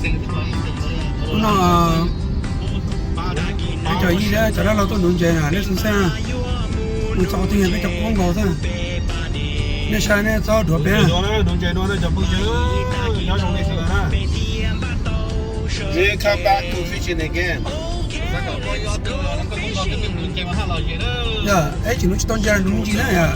Hnub no peb cov yij thiab cov dab laug tuaj nuv ntses na, lej xoo xej na. Mus txog qhov twg yog peb cov qub nkaus xwb. Nej saib nej txhob dhuav peb. Yog, eb, tsis nuv tsis tau ntses, nuv ntsis na yom.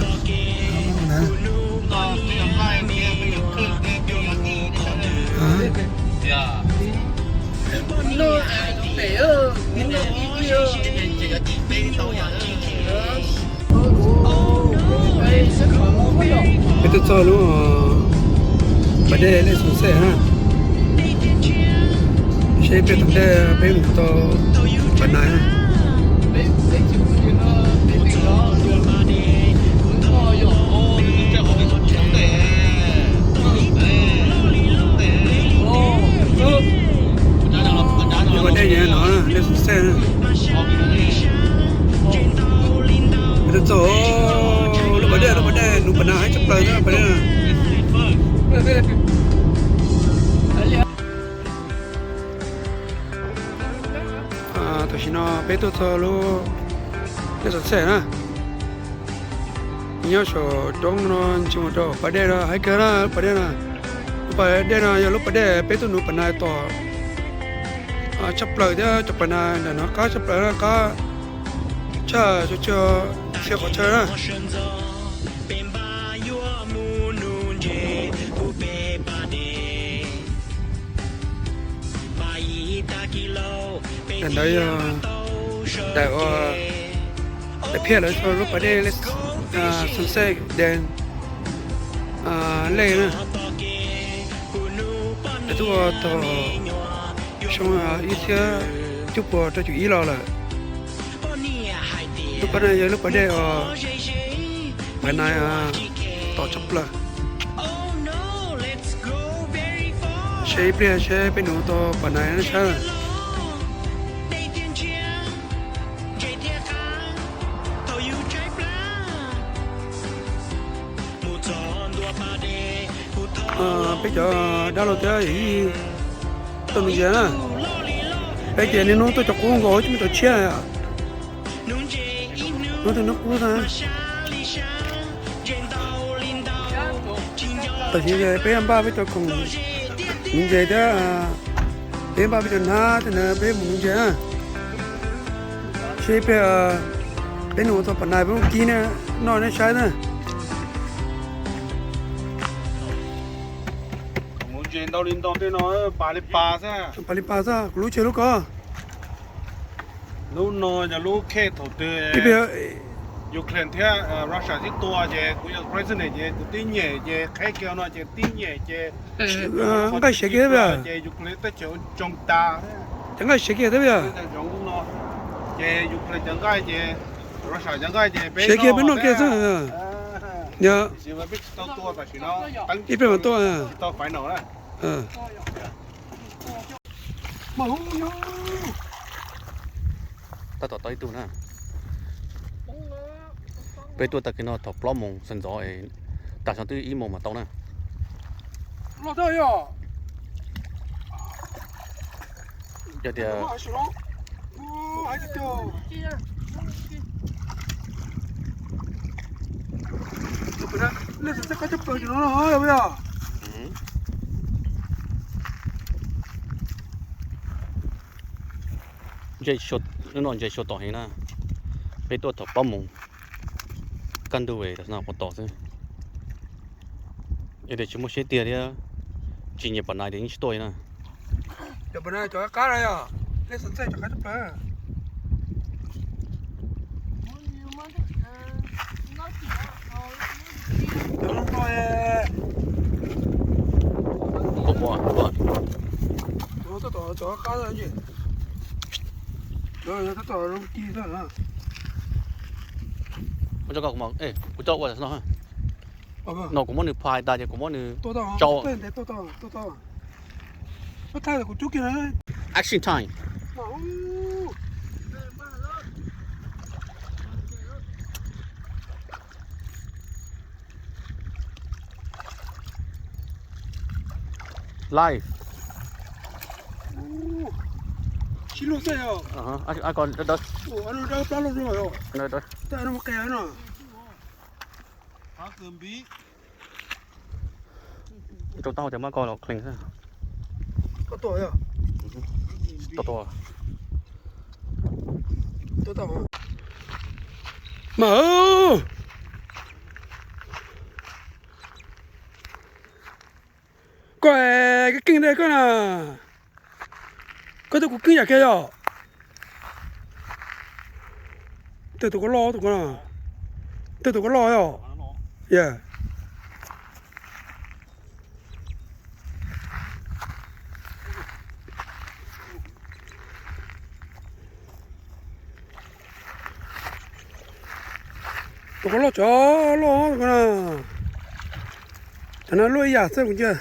Peb tuaj txog lub pas dej lej xoo xej na. Seb ib pliag tom ntej peb mus tau pas nais. Lub pas dej no lej xoo xej na. Peb tuaj txog lub pas dej, lub pas dej nuv pas nais heev tshaj plaws na, pas dej na. Tam sim no peb tuaj txog lub lej xoo xej na. Nyob saum roob no ntsia mus rau pas dej no heev kawg na, pas dej no. Lub pas dej no yog lub pas dej peb tuaj nuv pas nais tom tshaj plaws thiab, cov pas nais ntawm no qab tshaj plaws na, qab tshaj, tsis txhia qhov chaw na. Daim ntawd yog daim uas daim phiaj lawv tso lub pas dej Sunset Dam lej na. Lawv tuaj ua thaum xyoo ib txhiab cuaj puas rau caum ib los lawm. Lub pas no yog lub pas dej uas pas nais tom tshaj plaws. Seb ib pliag seb peb nuv tau pas nais na sab. Peb cov dab laug thiab yawm yij tuaj nuv ntses na. Peb ces niaj hnub tuaj cov qub nkaus tsis muaj cov tshiab. Hnub twg hnub qub xwb. Tam sim peb npaj peb cov khoom nuv ntses thiab, peb npaj peb cov hnab thiab na, peb mus nuv ntses na. Seb ib pliag peb nuv tau pas nais peb muab kib noj nej saib na. Nuv ntses ntau li ntau tej no pas li pas xwb. Pas li pas xwb, kuv lub tseg lub ko. Lub no yog lub khej thaum twg Ukraine thiab Russia sib tua ces kuv yog president ces kuv tib nyem ces qheb kiag no ces tib nyem ces nqaij siav kiag thiab ces Ukraine teb chaws tsoo tas. Cov nqaij siav kiag thiab yog. Ces Ukraine cov nqaij ces Russia cov nqaij ces peb siav kiag peb noj kiag xwb. Yog. Ib pliag mas tuaj. Tab tom tau ib tug na. Peb tuaj tag kis no thaum plaub moos sawv ntxov, tas xyoo twb ib moos mas tau na. Yog tias Ntses no ntses xyuas tom heev na. Peb tuaj thaum plaub moos kaj ntug es no puas tom xwb. Yog tias tsis muaj siab tiag thiab tsis nyiam pas nais ces yeej tsis tuaj li na. Cov pas nais cov qab qab no yog, nej xav txawj cov qab tshaj plaws. Cov no no, cov tab tom cov qab qab no. Kuv coj ua no, no kuv muab nws phais tas ces kuv muab nws tso. Action time. Live. Kib luag xwb yog. Ko dawb dawb. Dawb plab luaj luaj yog. Rau taub hau tias mab ko los qhlees xwb. Ko tuaj yog. Tuaj tuaj. Mas, koj keej keej dej koj na. Koj tuaj kuv keej yam kiag yog. Tej tus ko loj, tus ko, tej tus ko loj yog. Tus ko loj tso, loj tus ko na. Cov no luaj ib yam xwb kuv ntsia.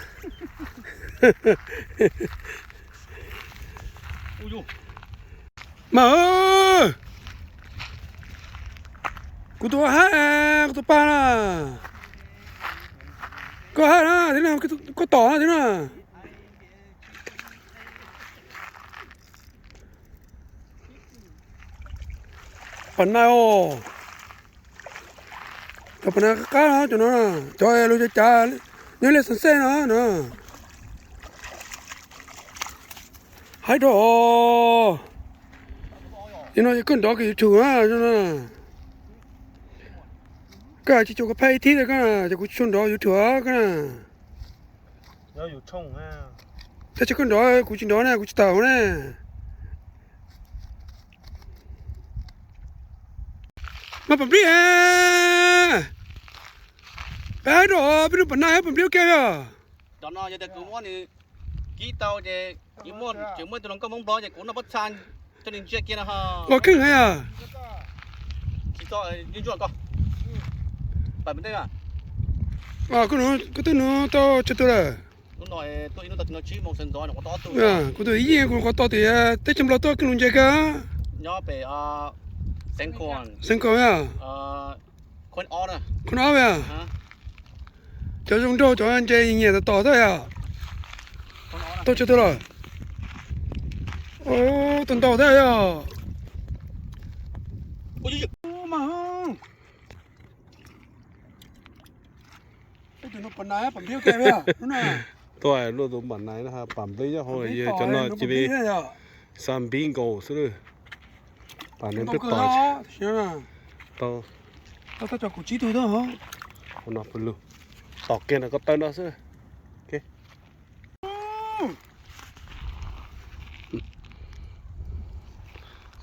Mas, kuv tus haib, kuv tus pag na. Koj haib na, koj tom na. Pam nai os. Cov pam nai qab qab no, cov no, cov lus cav cav nyob li xeev xej no na. Haib dhau. Yog no koj nrov koj YouTube na. Koj tsis tshua koj phaij ib thib, koj ces kuv tsis tshua nrov YouTube koj na. Tab sis koj nrov kuv tsis nrov ne, kuv tsis tawm ne. Mas pam nplij, peb haib rau peb nug pam nai pam nplij ua ke yog. Cov no yog tias kuv muab nws kib tau ces muaj, tseem muaj tus hluas nkauj Hmoob Nplog ces kuv noj pob txha coj nws ntsia kiag no ho. Ua kheej heev yog. Koj twb nug tau tsawg tus lawm? Kuv tus ib yeej kuv qhov to tias teb chaws Nplog tuaj keej lus ntse kawg. Xeev Khuam yog. Khon ob yog. Cov zoo nraug cov ntse nyiam tom tom xwb yog. Tuaj tsawg tus lawm? Tus ntau xwb yog. Tuaj luaj tus pam nai no, pam nplij nyob hauv, yog cov no cia li xa npib nkaus xwb lawm. Pam nai peb tom tau. Tom kiag no ko taw no xwb.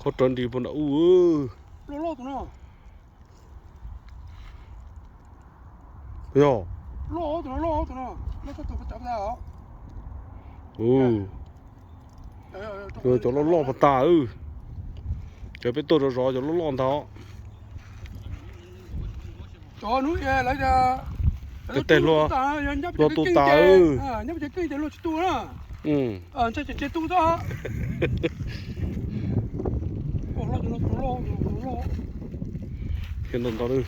Qhov rawv nris puag nram ub. Yog. Cov loj loj pas tas. Cov peb tuaj zov zov cov loj loj ntag. Tej tes hlua, hlua tu tas. Ntau ntau.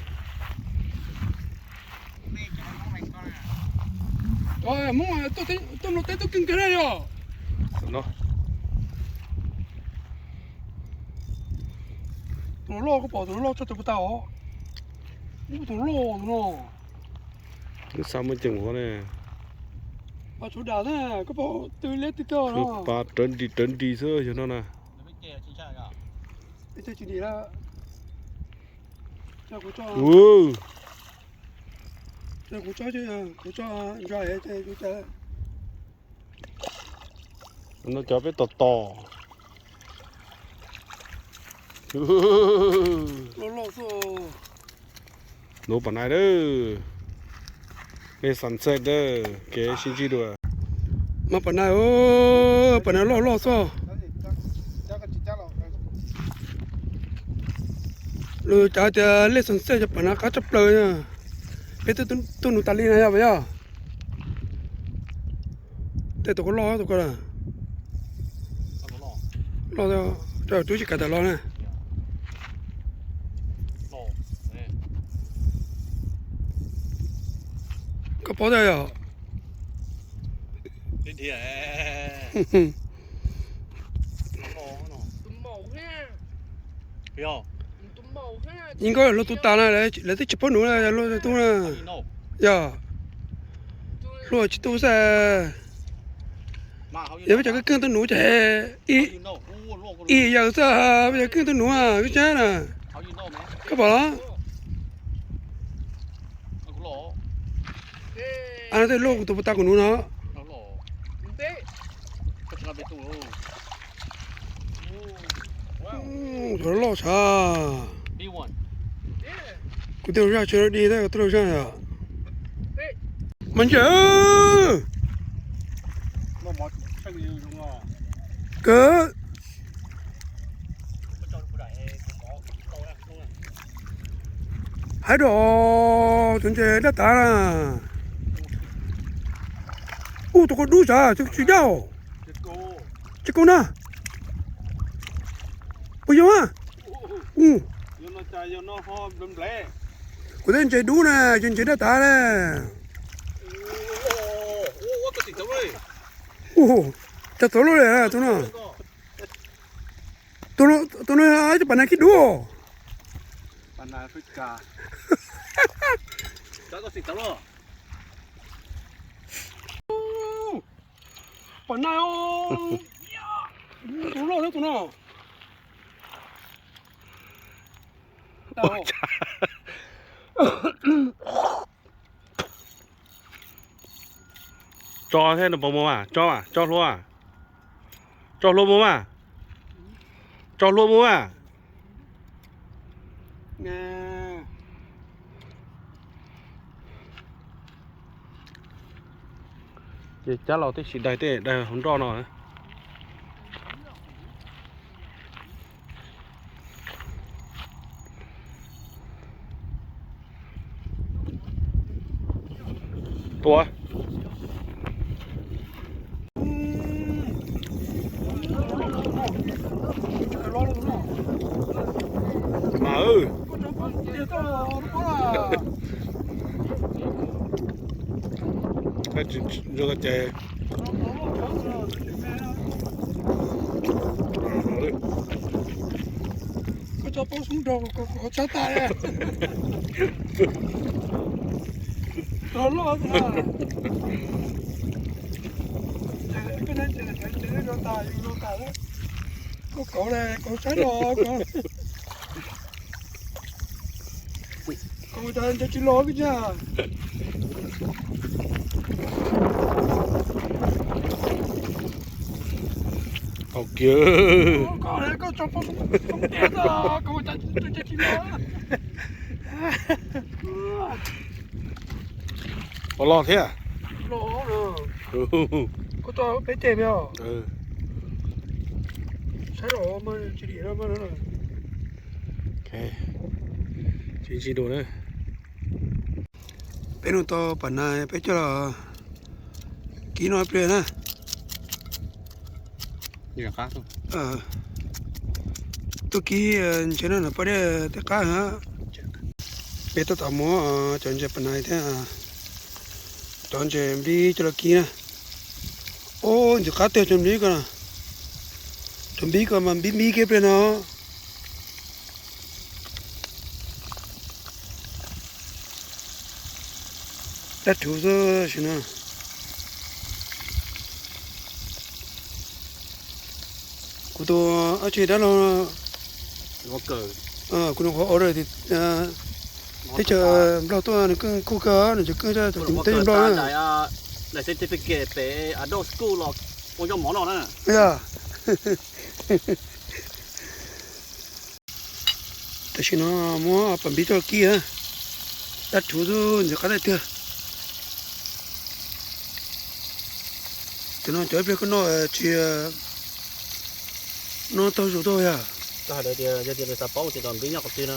Tus no loj, koj pom tus no loj tshaj tus puas tau os. Tus loj no. Xav muaj ceem ua ne. Pas tshuav dam na, koj pom tw liab tw tog no. Pas rawv nris rawv nris xwb yog no na. Kuv tso, kuv tso, no cov peb tos tos. Loj loj xwb. Nuv pam nai lawm. Nej xam xej dawb kev sib ntsib dua. Mas pam nai, pam nai loj loj xwb. Lus cav tias lej xam xej cov pam nai qab tshaj plaws. Peb tuaj nug tas li na yog puas yog? Tej tus ko loj tus ko loj, rau tub tsis kav tawm los na. Koj paub tias yog. Yeej nkauj luag tus tas na, lawv twb tsis paub nuv na, luag tus na. Yog, luag tsis tu xwb. Yog peb cov keej keej tuaj nuv ces ib yawm xwb, peb cov keej tuaj nuv kub sab na. Koj pom los? Tej luaj kuv tus puas tas kuv nuv no. Loj sav. Kuv tej zaj tsis di, tej zaj yom. Mas ntse. Kawg. Haib rau cov ntses dab tav na. Ub, tus ko dub sav, tsis daj. Tsis kub na. Puas yog a? Kuv tej ntses dub na, cov ntses dab tav na. Ub, tsa txov lub li tus no. Tus no cov pas nas kib dub. Pas nas, tus loj na tus no. Tso thiab no puas mus mas, tso mas, tso hlua. Tso hlua mus mas. Tso hlua mus mas. Ces cab los tej sim daig tej daig hauv nroj no. Tua. Mas zoo ces koj tso poob sub nrog kuv tshab tas. Loj loj. Koj ne, koj ne, koj saib los koj. Koj ua cas nco tsis los koj ntag. Hau kiag. Koj tso poob tiag, koj ua cas nco tsis los. Ua los thiab. Koj tso peb ceg peb os. Saib los mas tsis dim no mas. Tsis ntsis dua na. Peb nug tau pas nas peb coj los kib noj ib pliag na. Tuaj kib ntses no poj dej tej qab na. Peb tab tom muab cov ntses pas nas thiab cov ntses npib coj los kib na. Ub, ntxim qab tiag cov npib ko. Cov npib ko mas npib npib kiag pliag no. Dab rhuv xwb sim no. Kuv tus dab laug, kuv nws qhuav order teb chaws Nplog tuaj, nws keej kub kawg, nws tseem keej teb chaws Nplog na. Daim certificate pem adult school los ua zaub mov noj na. Tam sim no muab pas npib coj kib, dab rhuv xwb ntxim qab tiag tiag. Cov no cov ib pliag koj noj tsis noj taug zus tuaj yog. Yog tias lawv xav paub tias npib nyob qhov twg no,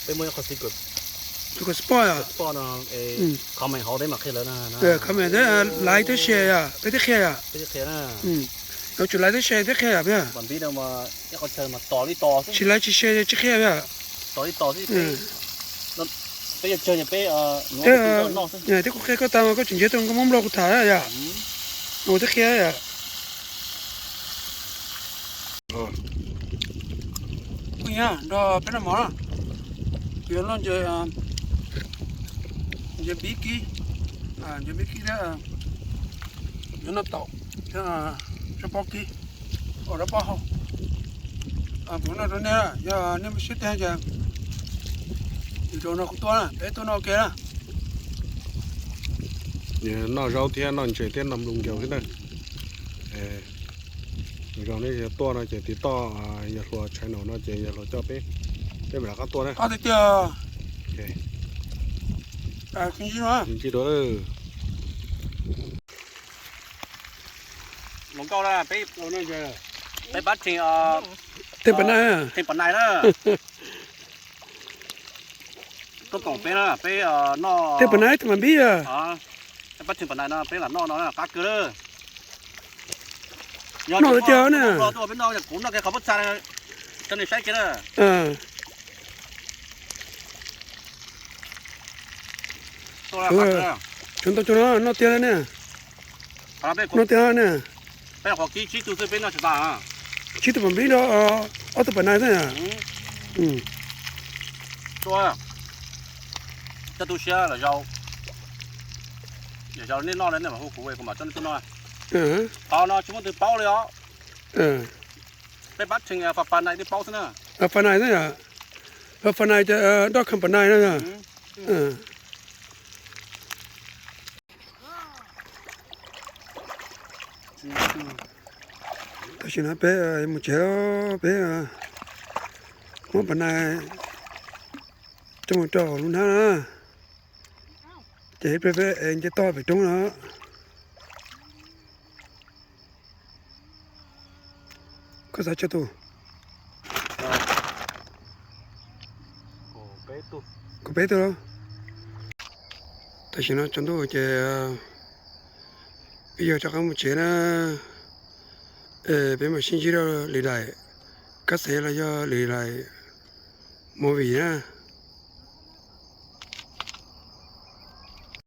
peb muaj ib qho secret. Secret spot yom? Comment hauv peb mam qhia lawv na. Comment thiab like thiab share yom, peb thiaj qhia yom. Yuav tsum like thiab share thiab qhia yom. Tsis like tsis share tsis qhia yom. Twb kuv qhia koj tas mas koj tseem nrhiav tau nkauj Hmoob Nplog kuv tham yom. Ua thiab qhia yom. Nrog peb noj mov na, kuv yuav noj ntses, ntses npib kib, ntses npib kib thiab yuav noj taum, tsob pob kib, ua tsob pob hau. Kuv noj rau nej, yog nej muaj siab tiag ces tus zaum no kuv tuaj na, peb tuaj noj ua ke na. Noj zaub thiab noj ntses thiab noj nploos nkaus xwb na. Tus zaum nej yog tuaj no ces tiv toj yawg hluas channel no ces yawg hluas coj peb, peb mam rov qab tuaj na. Tiag tiag. Sib ntsib dua. Hluas nkauj na, peb, peb pab Theej, Theej Pam Nais, Theej Pam Nais na. Tuaj koom peb na, peb noj. Theej Pam Nais, Theej Pam Npib. Pab Theej Pam Nais no peb lam noj no qab kawg lawm. Noj tiag na. Tuaj peb noj, kuv noj kiag qhov pob txha rau nej saib kiag na. Tsuav ntau tsuag no noj tiag ne. Noj tiag ne. Peb qhov kib tsib tug xwb peb noj tsis tas. Tsib tug Pam Npib, ob tug Pam Nais xwb. Coj tu siab los zaum, zaum nej noj, nej mam hu kuv, kuv mam coj nej tuaj noj. Qhov no tsis muaj twg paub li os. Peb pab Theej, Pam Nais twb paub xwb na. Pam Nais xwb yom. Pam Nais ces doj kha Pam Nais no. Tam sim no peb mus tsev, peb muab Pam Nais coj mus rau hauv lub hnab na, ces peb nce toj pem roob no. Koj xav tsawg tus? Kuv peb tug. Tam sim no tsaus ntuj ces peb yuav rov qab mus tsev na. Peb mam sib ntsib rau lwm daim kab xev los yog lwm daim movie na.